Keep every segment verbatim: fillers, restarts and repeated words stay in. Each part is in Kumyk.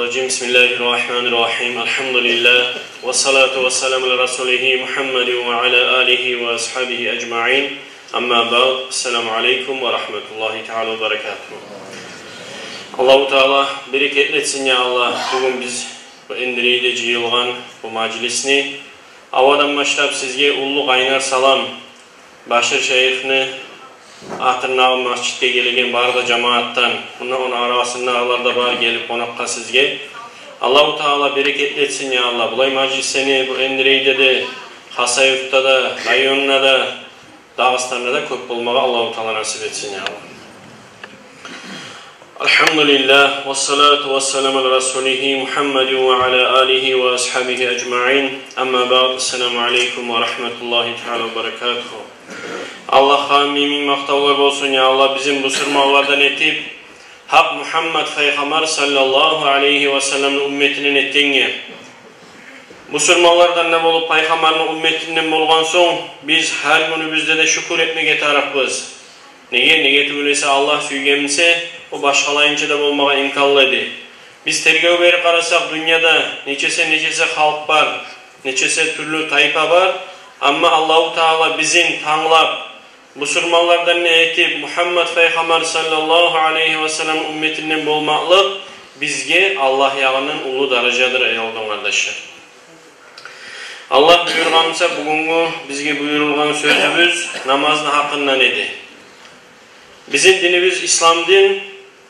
الرجيم. بسم الله الرحمن الرحيم. الحمد لله. والصلاة والسلام على رسوله محمد وعلى آله وأصحابه أجمعين. أما بعد. السلام عليكم ورحمة الله تعالى وبركاته. Аллагьу Таала берекетлетсин, я Аллагь, бугюн биз бу Эндирейде жыйылгъан бу мажлисни. Аввалдан башлап сизге уллу къайнар салам. Башир шайыхны атындагъы межитге гелеген бары да жамаатдан, мунда ону арасындагъылар да бар гелип къонакъгъа сизге. Аллагьу Таала берекетлетсин, я Аллагь. Булай мажлислени бу Эндирейде де, Хасавюртда да, районда да, Дагъыстанда да кёп болмагъа Аллагьу Таала насип этсин, я Аллагь. الحمد لله والصلاة والسلام على رسوله محمد وعلى آله وأصحابه أجمعين. أما بعد. السلام عليكم ورحمة الله تعالى وبركاته. Аллагьгъа минг-минг макътавлар болсун, я Аллагь, бизин бусурманлардан этип, гьакъ Мугьаммат пайхаммар саллаллагьу алайгьи ва салламны умметинден этгенге. Бусурманлардан да болуп, пайхаммарны умметинден болгъан сонг, биз гьар гюнюбюзде де шюкюр этмеге тарыкъбыз. Неге? Неге тюгюл эсе, Аллагь сюйген буса, о башгъалайынча да болмагъа имканлы эди. Биз тергев берип къарасакъ, дюньяда нечесе-нечесе халкъ бар, нечесе тюрлю тайпа бар, амма Аллагьу Таала бизин танглап, бусурманлардан да этип, Мугьаммат пайхаммар саллаллагьу алайгьи ва саллам умметинден болмакълыкъ бизге Аллагь ягъындан уллу даражадыр, аявлу дин къардашлар. Аллагь буюргъан буса, бугюнгю бизге буюрулгъан сёзюбюз намазны гьакъындан эди. Бизин динибиз, ислам дин,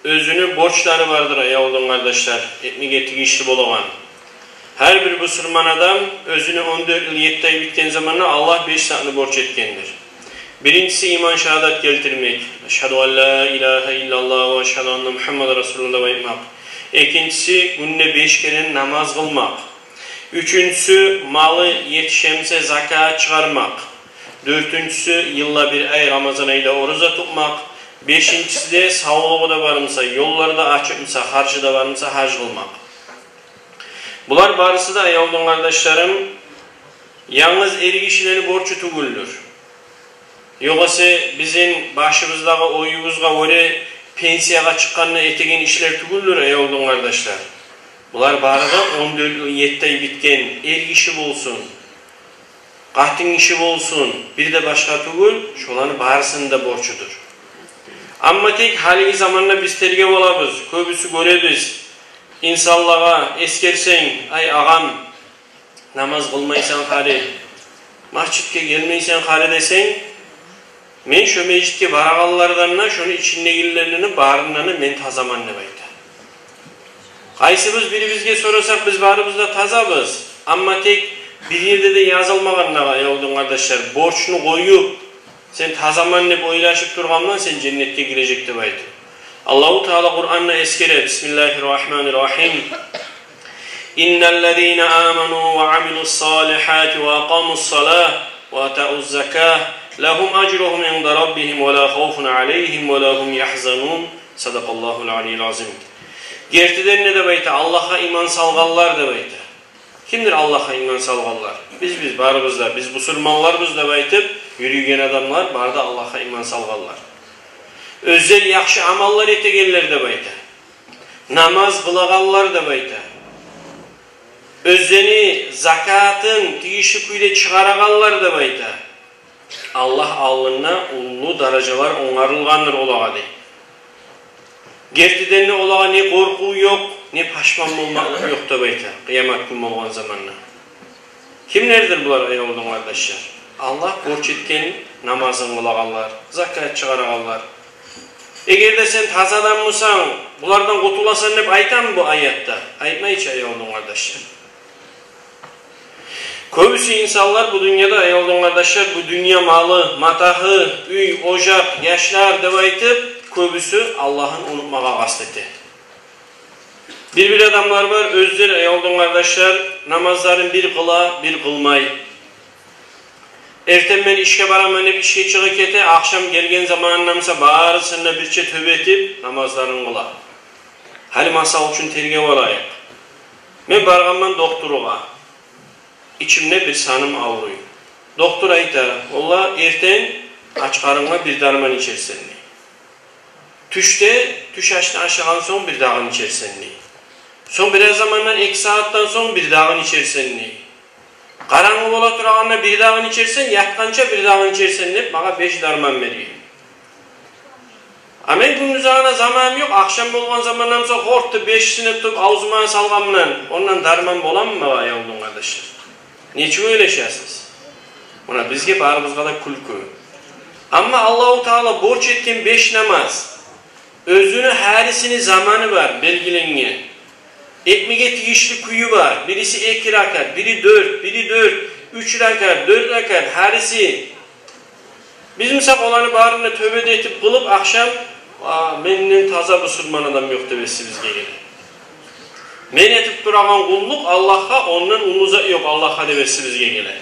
оьзюню борчлары бардыр, аявлу дин къардашлар, этмеге тийишли болагъан. Гьар бир бусурман адам оьзюню он дёрт йыл етти ай битген заманда Аллагь беш затны борч этгендир. Биринчиси — иман шагьадат гелтирмек. أشهد أن لا إله إلا الله وأشهد أن محمدا رسول الله деп айтмакъ. Экинчиси — гюнде беш керен намаз къылмакъ. Уьчюнчюсю — малы етише буса, закат чыгъармакъ. Дёртюнчюсю — йылда бир ай, Рамазан айда ораза тутмакъ. Бешинчиси де — савлугъу да бар буса, ёллары да ачыкъ буса, харжы да бар буса, гьаж къылмакъ. Булар барысы да, аявлу дин къардашларым, янгыз эргишилени борчу тюгюлдюр. Ёгъесе бизин башыбыздагъы оюбузгъа гёре пенсиягъа чыкъгъанда этеген ишлер тюгюлдюр, аявлу дин къардашлар. Булар бары да он дёрт йыл етти ай битген эргиши болсун, къатынгиши болсун, бир де башгъа тюгюл, шоланы барысыны да борчудур. Амма тек гьалиги заманда биз тергев алабыз, кёбюсю гёребиз, инсанлагъа эсгерсенг: «Ай, агъам, намаз къылмайсан гьали, межитге гелмейсен гьали», — десенг: «Мен шо межитге барагъанлардан да, шону ичиндегилерден де, барындан да мен тазаман», — деп айта. Къайсыбыз бирибизге сорасакъ, биз барыбыз да тазабыз. Амма тек бир ерде де язылмагъан дагъы, аявлу дин къардашлар, борчну къоюп, сен тазаман деп ойлашып тургъан булан сен женнетге гирежек деп айтып. Аллагьу Таала Къуранда эсгере: بسم الله الرحمن الرحيم. إن الذين آمنوا وعملوا الصالحات وأقاموا الصلاة وآتوا الزكاة لهم أجرهم عند ربهم ولا خوف عليهم ولا هم يحزنون. صدق الله العلي العظيم. Гертиден де, деп айта, Аллагьгъа иман салгъанлар, деп айта. Кимдир Аллагьгъа иман салгъанлар? Биз, биз барыбыз да, биз бусурманларбыз деп айтып юрюйген адамлар бары да Аллагьгъа иман салгъанлар. Оьзлер яхшы амаллар этегенлер, деп айта. Намаз къылагъанлар, деп айта. Оьзлени закатын тийишли кюйде чыгъарагъанлар, деп айта. Аллагь алдында уллу даражалар онгарылгъандыр олагъа, дей. Гертиден де, олагъа не къоркъув ёкъ, не пашман болмакълыкъ ёкъ, деп айта, къыямат гюн болгъан заманда. Кимлердир булар, аявлу дин къардашлар? Аллагь борч этген намазын къылагъанлар, закат чыгъарагъанлар. Эгер де сен таза адам бусанг, булардан къутуласан деп айтамы бу аятда? Айтмай чы, аявлу дин къардашлар. Кёбюсю инсанлар бу дюньяда, аявлу дин къардашлар, бу дюнья малы, матагьы, уьй, ожакъ, яшлар деп айтып, кёбюсю Аллагьын унутмагъа къаст эте. Бир-бир адамлар бар, оьзлер, аявлу дин къардашлар, намазларын бир къыла, бир къылмай. Эртен мен ишге бараман деп ишге чыгъып гете, ахшам гелген заманында буса барысын да бирче тёбетип намазларын къыла. Гьали, масал учун, тергеп алайыкъ. Мен баргъанман докторгъа. Ичимде бир саным авруй. Доктор айта: «Валлагь, эртен ач къарынга бир дарман ичерсен», — дей. «Тюшде, тюш ашны ашагъан сонг бир дагъын ичерсен», — дей. Сонг бираз замандан, эки сагьатдан сонг бирдагъын ичерсен, дей. Къарангы бола турагъанда бирдагъын ичерсен, ятгъанча бирдагъын ичерсен деп, магъа беш дарман берген. А мен гюндюз ана заманым ёкъ, ахшам болгъан замандан сонг гьортуп, бешисин тутуп, авзума салгъанман, ондан дарман боламы магъа, аявлу дин къардашлар? Нечик ойлашасыз? Муна бизге, барыбызгъа да кюлкю. Амма Аллагьу Таала борч этген беш намаз, оьзюню гьарисини заманы бар белгиленген. Этмеге тийишли кюю бар. Бириси эки ракат, бири дёрт, бири дёрт, уьч ракат, дёрт ракат, гьариси. Биз, мисал, оланы барын да тёбе де этип къылып, ахшам, а, менден таза бусурман адам ёкъ деп эсибизге геле. Мен этип турагъан къуллукъ Аллагьгъа, ондан уллу зат ёкъ Аллагьгъа деп эсибизге геле.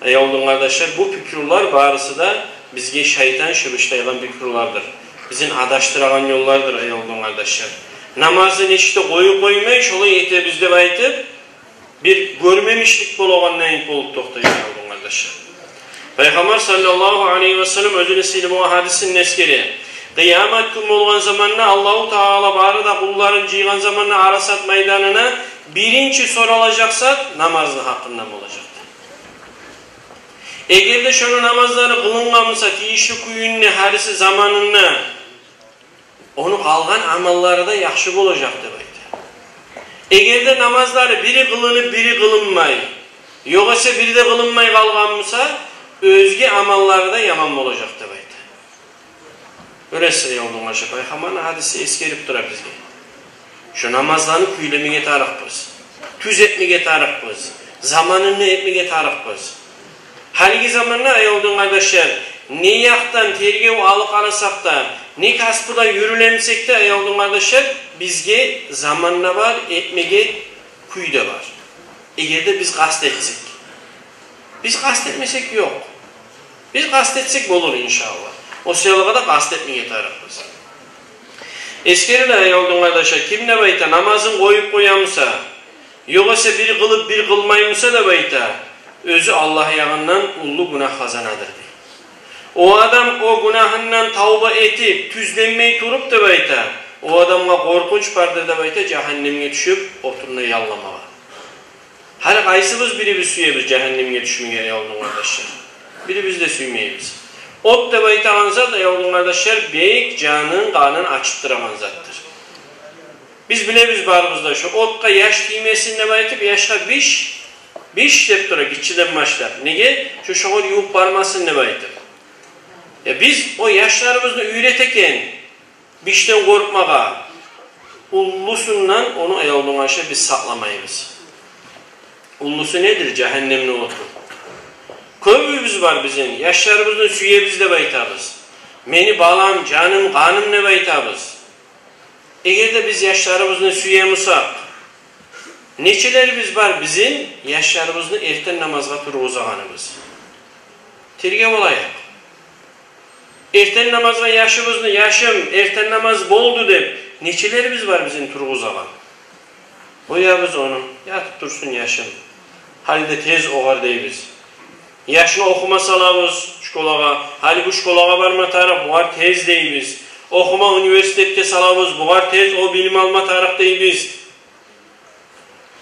Аявлу дин къардашлар, бу пикрулар барысы да бизге шайтан шыбыштайгъан пикрулардыр. Бизин адашдырагъан ёллардыр, аявлу дин къардашлар. Намазны нечик де къоюп къоймай, шолай этебиз деп айтып, бир гёрмемишлик болагъандай болуп токътай, аявлу дин къардашлар. Пайхаммар саллаллагьу алайгьи ва саллам оьзюню сыйлы болгъан гьадисинде эсгере: къыямат гюн болгъан заманда, Аллагьу Таала бары да къулларын жыйгъан заманда Арасат майданына, биринчи соралажакъ зат намазны гьакъындан болажакъ. Эгер де шону намазлары къылынгъан буса тийишли кююнде, гьариси заманында, ону къалгъан амаллары да яхшы болажакъ деп айта. Эгер де намазлары бири къылынып, бири къылынмай, ёгъесе бири де къылынмай къалгъан буса, оьзге амаллары да яман болажакъ деп айта. Гёресиз, аявлу дин къардашлар, Пайхаммарны гьадиси эсгерип тура бизге. Шо намазланы кюйлемеге тарыкъбыз, тюз этмеге тарыкъбыз, заманында этмеге тарыкъбыз. Гьалиги заманда, аявлу дин къардашлар, не якъдан тергев алып къарасакъ да, не касбуда юрюлемсек де, аявлу дин къардашлар, бизге заман да бар, этмеге кюй де бар. Эгер де биз къаст этсек. Биз къаст этмесек, ёкъ. Биз къаст этсек, болур, иншааллагь. О саялыгъа да къаст этмеге тарыкъбыз. Эсгериле, аявлу дин къардашлар, ким деп айта, намазын къоюп къоя буса, ёгъесе бир къылып, бир къылмай буса деп айта, оьзю Аллагь ягъындан уллу гюнагь къазанадыр, дей. О адам о гюнагьындан тавба этип, тюзленмей туруп деп айта, о адамгъа къоркъунч бардыр деп айта, жагьаннемге тюшюп, отунда ялламагъа. Гьали къайсыбыз бирибиз сюебиз жагьаннемге тюшмеге, аявлу дин къардашлар? Бирибиз де сюймейбиз. От деп айтагъан зат, аявлу дин къардашлар, бек жанын, къанын ачытдырагъан затдыр. Биз билебиз барыбыз да, шо отгъа яш тиймесин деп айтып, яшгъа биш, биш деп тура гиччиден башлап. Неге? Шо шогъар ювукъ бармасын деп айтып. Я биз о яшларыбызны уьйрете экен бишден къоркъмагъа, уллусундан ону, аявлу дин къардашлар, биз сакъламайбыз. Уллусу недир? Жагьаннемни оту. Кёбюбюз бар бизин, яшларыбызны сюебиз деп айтабыз. Мени балам, жаным, къаным деп айтабыз. Эгер де биз яшларыбызны сюе бусакъ, нечелерибиз бар бизин яшларыбызны эртен намазгъа тургъузагъаныбыз? Тергев алайыкъ. Эртен намазгъа яшыбызны, яшым, эртен намаз болду деп, нечелерибиз бар бизин тургъузагъан? Къоябыз ону, ятып турсун яшым. Гьали де тез огъар дейбиз. Яшны охума салабыз школагъа. Гьали бу школагъа барма тарыкъ, бугъар тез дейбиз. Охума университетге салабыз, бугъар тез о билим алма тарыкъ дейбиз.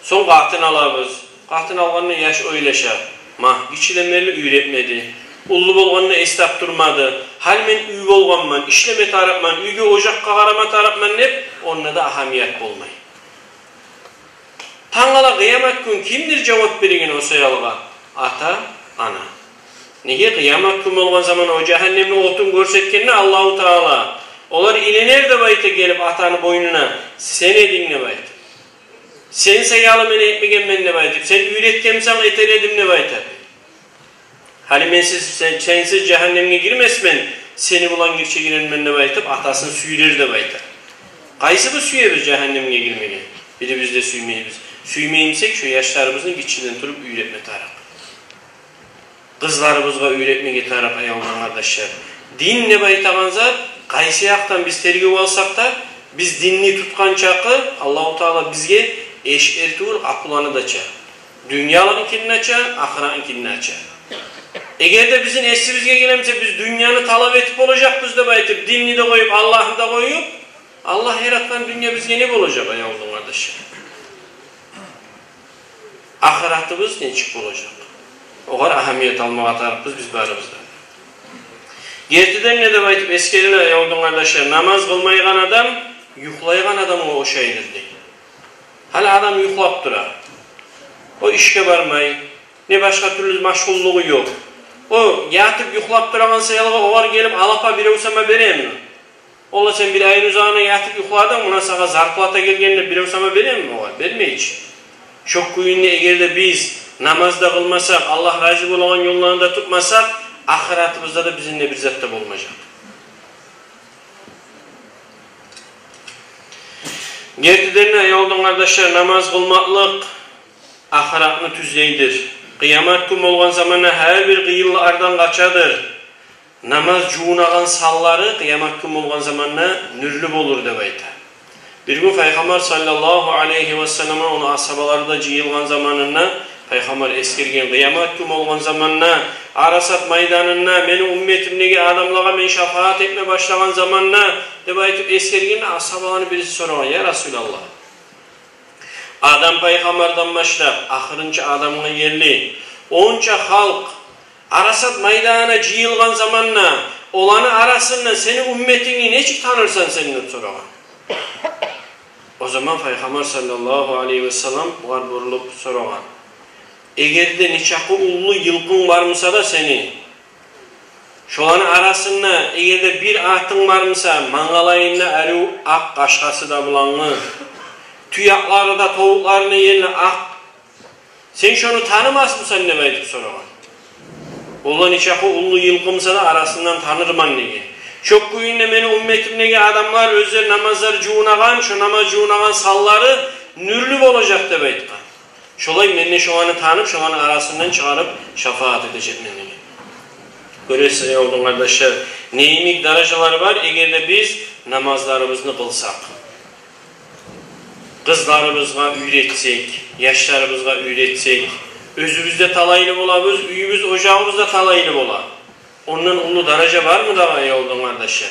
Сонг къатын алабыз. Къатын алгъанда яш ойлаша: «Ма, гиччиден берли уьйретмеди. Уллу болгъанда эс тапдырмады. Гьали мен уьй болгъанман, ишлеме тарыкъман, уьйге, ожакъгъа къарама тарыкъман», — деп, онда да агьамият болмай. Тангала къыямат гюн кимдир жавап береген о саялыгъа? Ата, ана. Неге? Къыямат гюн болгъан заман о жагьаннемни отун гёрсетгенде Аллагьу Таала, олар ийненер деп айта гелип атаны бойнуна, сен эдинг деп айта. Сен саялы мен этмегенмен деп айтып, сен уьйретген бусанг, этер эдим деп айта. Гьали мен сиз, сен, сенсиз жагьаннемге гирмесмен, сени булан гирчегирермен деп айтып, атасын сюйрер деп айта. Къайсыбыз сюебиз жагьаннемге гирмеге? Бирибиз де сюймейбиз. Сюймей бусакъ, шо яшларыбызны гиччиден туруп уьйретме тарыкъ. Къызларыбызгъа уьйретмеге тарыкъ, аявлу дин къардашлар. Дин деп айтагъан зат, къайсы якъдан биз тергев алсакъ да, биз динни тутгъан чакъы Аллагьу Таала бизге эшикни тюгюл, къапуланы да ача. Дюньялыкъныкин де ача, ахыратныкин де ача. Эгер де бизин эсибизге геле буса, биз дюньяны талап этип болажакъбыз деп айтып, динни де къоюп, Аллагьны да къоюп, Аллагь яратгъан дюнья бизге не болажакъ, аявлу дин къардашлар. Ахыратыбыз нечик болажакъ? Огъар агьамият алмагъа тарыкъбыз биз барыбыз да. Гертиден де, деп айтып эсгериле, аявлу дин къардашлар, намаз къылмайгъан адам юхлайгъан адамгъа ошайдыр дей. Гьали адам юхлап тура. О ишге бармай, не башгъа тюрлю машгъуллугъу ёкъ. О ятып юхлап турагъан саялы огъар гелип, алапа, бирев сама береми? Олла, сен бир айны узагъына ятып юхладынг, муна сагъа зарплата гелген деп, бирев сама береми огъар? Бермей чи. Шо кюйде, эгер де биз намаз да къылмасакъ, Аллагь рази болагъан ёлланы да тутмасакъ, ахыратыбызда да бизин де бир зат да болмажакъ. Гертиден де, аявлу дин къардашлар, намаз къылмакълыкъ ахыратны тюзлейдир. Къыямат гюн болгъан заманда гьар бир къыйынлардан къачадыр. Намаз жувунагъан санлары къыямат гюн болгъан заманда нюрлю болур деп айта. Бир гюн Пайхаммар саллаллагьу алайгьи васаллам, ону асгьабалары да жыйылгъан заманында Пайхаммар эсгерген: къыямат гюн болгъан заманда Арасат майданында мени умметимдеги адамлагъа мен шафаат этме башлагъан заманда, деп айтып эсгергенде, асгьабаланы бириси сорагъан: «Я Расулаллагь, Адам пайхаммардан башлап ахырынчы адамгъа ерли, онча халкъ Арасат майданына жыйылгъан заманда, оланы арасында сени умметингни нечик танырсан сен?» — деп сорагъан. О заман Пайхаммар саллаллагьу алайгьи васаллам бугъар бурулуп сорагъан: «Эгер де нечакъы уллу йылкъынг бар буса да сени, шоланы арасында эгер де бир атынг бар буса, мангалайында арив акъ къашгъасы да булангъы, тюякълары да, тавукъларыны ени акъ, сен шону танымасмысан?» — деп айтып сорагъан. «Олла, нечакъы уллу йылкъы буса да, арасындан танырман», — деген. «Шо кюйде мени умметимдеги адамлар оьзлер намазлар жувунагъан, шо намаз жувунагъан санлары нюрлю болажакъ», — деп айтгъан. «Шолай мен де шоланы танып, шоланы арасындан чыгъарып шафаат этежекмен», — деген. Гёресиз, аявлу дин къардашлар, не йимик даражалар бар, эгер де биз намазларыбызны къылсакъ. Къызларыбызгъа уьйретсек, яшларыбызгъа уьйретсек, оьзюбюз де талайлы болабыз, уьюбюз, ожагъыбыз да талайлы бола. Ондан уллу даража бармы дагъы, аявлу дин къардашлар?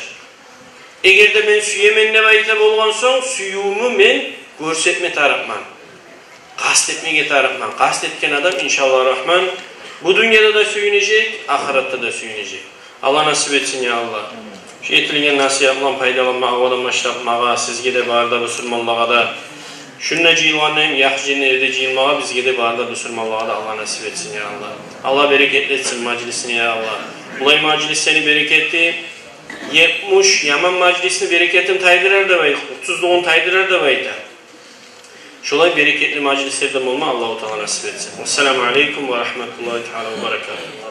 Эгер де мен сюемен деп айта болгъан сонг, сюювюмню мен гёрсетме тарыкъман. Къаст этмеге тарыкъман. Къаст этген адам, иншааллагь рагьман, бу дюньяда да сююнежек, ахыратда да сююнежек. Аллагь насип этсин, я Аллагь. Шу этилген насигьат булан пайдаланма, аввалдан башлап магъа, сизге де, бары да бусурманлагъа да. Шунда жыйылгъан йимик, яхшы ерде жыйылмагъа бизге де, бары да бусурманлагъа да Аллагь насип этсин, я Аллагь. Аллагь берекетли этсин мажлисни, я Аллагь. Булай мажлислени берекети етмиш яман мажлисни берекетин тайдырар деп айта, къутсузлугъун тайдырар деп айта. Шолай берекетли мажлислерден болма Аллагьу Таала насип этсин. Вассаламу алейкум ва рагьматуллагьи таала ва баракатугь.